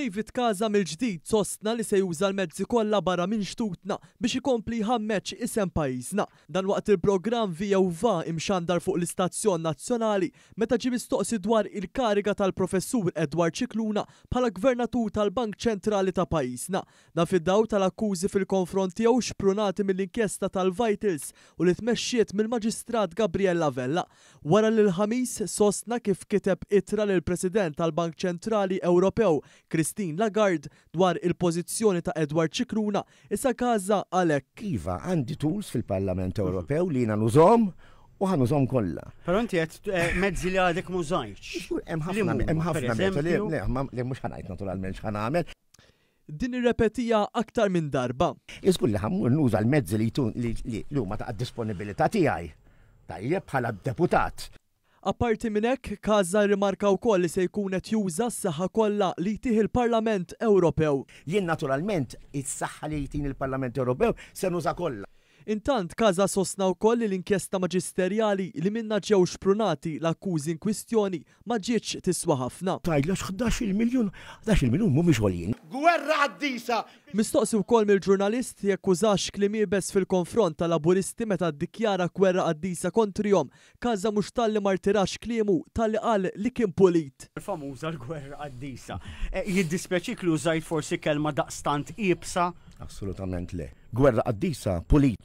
David Casa mill-ġdid sostna li se juża l-mezzi kollha barra minn xtutna biex ikompli jħammeġ isem pajjiżna. Dan waqt il-programm Via u Va imxandar fuq l-istazzjon nazzjonali meta ġie mistoqsi dwar il-kariga tal-Professur Edward Scicluna bħala Gvernatur tal-Bank Ċentrali ta' pajjiżna. Dan fid-dawl tal-akkużi fil-konfront tiegħu xprunati mill-inkjesta tal-Vitals u li tmexxiet mill-Maġistrat Gabriella Vella. Wara li l-Ħamis sostna kif kiteb ittra lill-President tal-Bank Ċentrali Ewropew Christine Lagarde dwar il-pożizzjoni ta' Edward Scicluna, issa Casa qal hekk. Iva, għandi tools fil-Parlament Ewropew li jiena nużhom u ħa nużhom kollha. Però inti qed mezzi li għadek m'użajtx. Hemm ħafna hemm ħafna metodi li mhux ħa ngħid naturalment x'ħa nagħmel. Din irrepetiha aktar minn darba. Żgur li ħa mmur nuża l-mezzi li li huma ta' disponibilità tiegħi, tajjeb, bħala deputat. Apparti minn hekk, Casa rrimarka wkoll li se jkun qed juża s-saħħa kollha li jtih il-Parlament Ewropew. Jien naturalment is-saħħa li jtini l-Parlament Ewropew se nuża kollha. Intant, Casa sostna wkoll li l-inkjesta maġisterjali li minnha ġew xprunati l-akkużi inkwistjoni ma ġietx tiswa ħafna. Tgħidli għax ħdax-il miljun, ħdax-il miljun mhumiex għoljin. Gwerra qaddisa! Mistoqsi wkoll mill-ġurnalist jekk użax kliem iebes fil-konfront ta' Laburisti meta ddikjara gwerra qaddisa kontrihom, Casa mhux talli ma rtirax kliemu talli qal li kien pulit. Il-famuża l-gwerra qaddisa. Jiddispjaċik li użajt forsi kelma daqstant iebsa? Assolutament le. Gwerra qaddisa, pulit.